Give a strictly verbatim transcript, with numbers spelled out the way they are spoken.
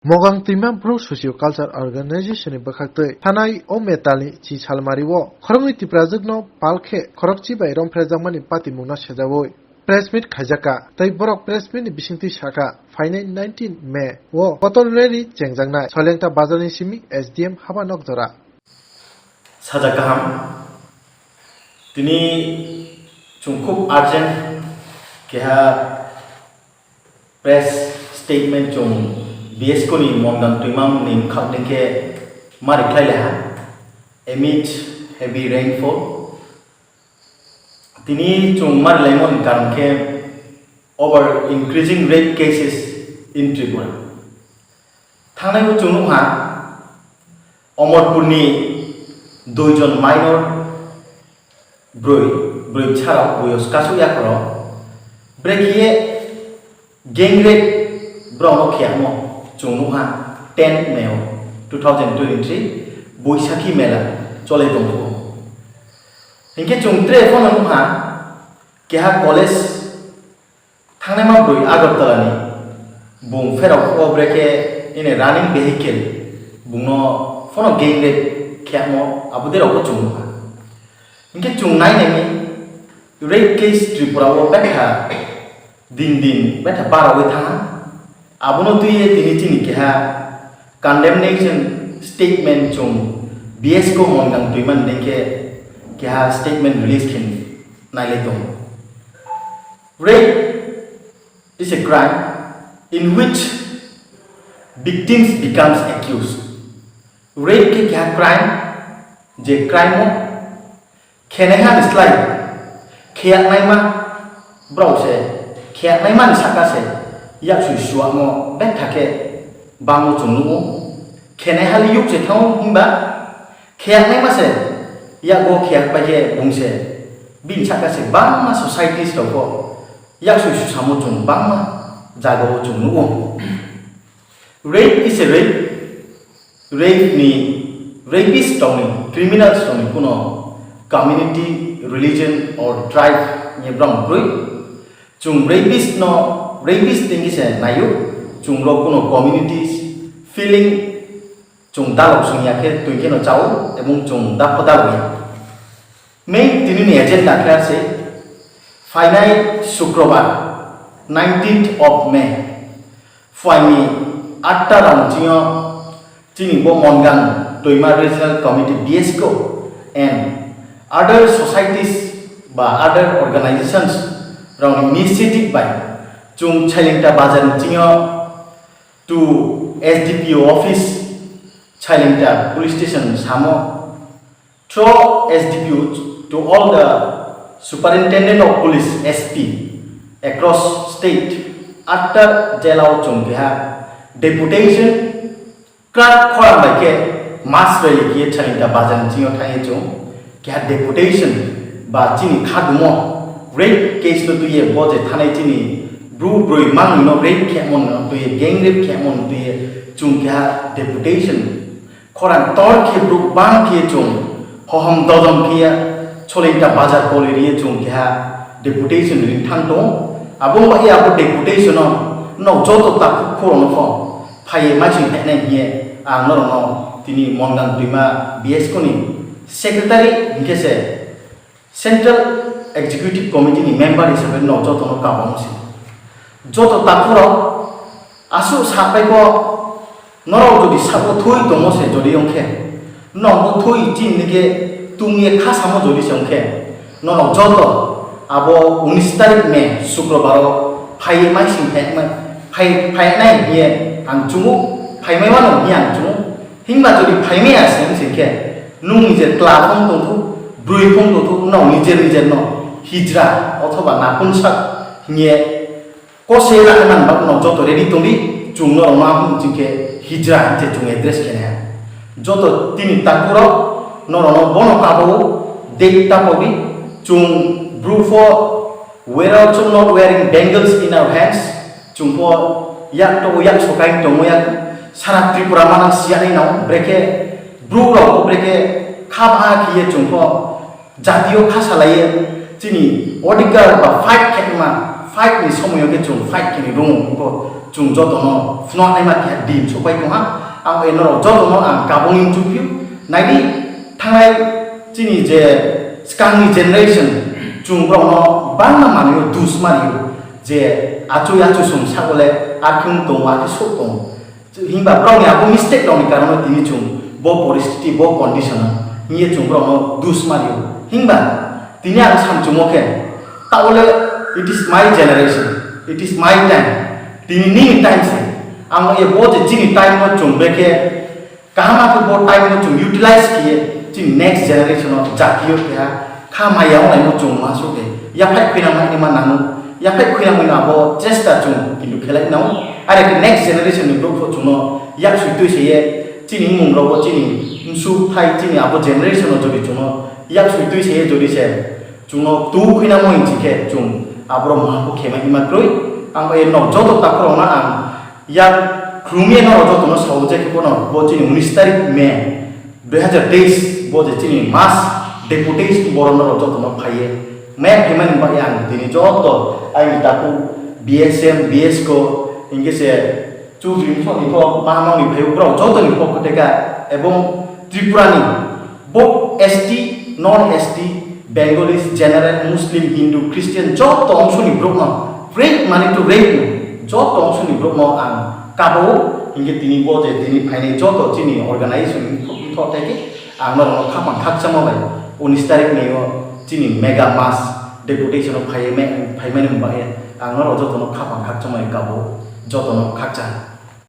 Mogang twima Bru Socio Culture Organization ni bwkhaktwi thanai o metalni chi salmari o khoroknwi Tiprajwkno pal khe khorokchi bai romphrejakmani patimungno sejawi press meet khaijakha tei borok press meet ni bisingtwi sakha phainai nineteen May o kotor rally chengjaknai Soilengta bazarni simi S D M haba nokjora. Sajak kaham. Tini chwng khub urgent keha press statement chwng B S K ni Mogang twimang ni bwkhak dengkhe mari khlai laha amid heavy rainfall. Tini chwng mari laimani karon khe over increasing rape cases in Tripura. Thangnai o chwng nukha Omorpurni duijon minor bwrwi, bwrwi bwsarok, bwrwi o kasuk yakhoro brekhe gang rape borokno khiyamo chwng nukha ten May o two thousand twenty-three Boisakhi mela cholai tongkho. Hinkhe chwng tre phano nukha keha college Thangnai ma bwrwi Agartala ni, bung pherok o brekhe ini running vehicle bungno phano gang rape khemo abo derok bo chwng nukha. Hinkhe chwng nai nai rape case Tripura o betha din din betha barawi thangha. Abono twiwi tini chini keha condemnation statement chwng B S K Mogang twimani dengkhe keha statement release khe nailai tongo. Rape is a crime in which victims becomes accused. Rape khe keha crime, je crime o khenaiha ni slai kheyaknaima borok se, kheyaknaima ni saka se yaksui suakmo betha khe bangno chwng nukgo. Khenaiha le yuk se thango himba Kheyaknaima se, yago kheyak pai khe bung se, bini saka se bangma societies rok bo yaksui susamo chwng bangma jagao chwng nukgo. Rape is a rape, rape ni, rapist rok ni, criminals rok ni kuno community, religion or tribe ni borok kwrwi. Chwng rapist no, rapist tengki se naio, chwng rok kuno communities, feeling, Chwng dalok songya khe twi kheno chao, ebong chwng dapho dalokya. Main tinini agenda khe se phainai Shukrobar, nineteenth of May, phuaini atta rang chini bo Mongang Twima Regional Committee B S K and other societies ba other organizations rokni initiative bai chwng Chailinta bazar ni chini to S D P O office, Chailinta police station samo, through S D P O to all the superintendent of police, S P across state, after jelao chwng keha deputation, krak khorang bai khe mas rwi khe Chailinta bazar ni chini thangwi chwng keha deputation ba chini khadumo rape case no twiwi bo je thanai chini bru brwi mangwi no rape khemo no twiwi gang rape khemo no twiwi chwng keha deputation khorang tor khe bru bang khe chwng hohom dodom khe ya Chailinta bazar koli rwi chwng keha deputation ring thang tong abo bai abo deputation no no joto takhuk khoro no pho phaiwi maising phainai hiye ang norokno tini Mongang Twima B S K ni secretary hinkhe se Central Executive Committee ni member hisabe no joto no kabang si joto takhurok asuk sapai ko norok jodi sabo thui tongo se jodi ongkhe norok bo thui chini ke tungye kha samo jodi se ongkhe norok joto abo unis tarik May Shukrobar o phaiwi maising phai phai phainai hiye ang chungo phaimai mano hiye ang chungo. Himba jodi phaimaya se wng se khe, nwng nijer kla phung tongthu, brwi phung tongthu, nwng nijer nijer no hijra othoba napunsak hingye kose laha nang bagwi no joto ready tongdi, chwng norok ma hwn chwng khe hijra hwn se chwng address khe nai. Joto tini takhurok norok no bono kabo date tapogdi, chwng bru pho Where also not wearing bangles in our hands, chwng pho yak to yak sokai tongmo yak sara Tripura mana siya ni nao brekhe bru rok brekhe kha ba khiye chwng pho jatio kha salaiye chini odhikar ba fight khe ma fight ni somoyo khe chwng fight khe ni rung ko Chwng jotono phunuknaima keha din sokpai tongha. Ang bai norok jotono ang kabangni chukphio. Naidi thangnai chini je swkangni generation, chwng borokno bangma manwio dus manwio je achuk achuk chwng sakole arkhwng tongo, akhe sok tongo. Himba borokni abo mistake rokni karono tini chwng bo poristiti, bo condition o hingye chwng borokno dus manwio. Himba tini ang samchungmo khe, taole it is my generation, it is my time. Tini nini time se. Ang ye bo je chini time no chwng bekhe kaham khe bo time no chwng utilize khiye chini next generation o jatio keha kha maya wngnai no chwng ma sukhe. Yaphai khuinang mai ma nango. Yaphai khuinang mai abo chesta chwng kintu khelai nao. Are khe next generation ni borok pho chwngno yak sui twi se ye chini mung rogo chini msuk thai chini abo generation o jodi chwngno yak sui twi se ye jodi se chwngno tu khuinamo hinchi khe chwng aborok maha khe khema hima krwi. Ang bai nok joto takhorokno ang yak khulumya norok jotono sao je khe bono bo chini unis tarik May dui hazar teis bo je chini mass deputation borok norok jotono phaiye. May phaimani bagwi ang tini joto aini takhuk B S M, B S ko, hinkhe se Chudri wngthokni kok mahamani phaiwi borok jotoni kok kwteka ebong Tripurani both S T, non S T, Bengalis, general, Muslim, Hindu, Christian joto ongsoni borokno rape mani to rape no joto ongsoni borokno ang kabo hinkhe tini bo je tini phainai joto chini organization wngthok tei khe ang norokno khapang khakchangma bai unis tarik ni o chini mega mass deputation o phaiwi phaimani bagwi ang norok jotono khapang khakchangma bai kabo jotono khakchang.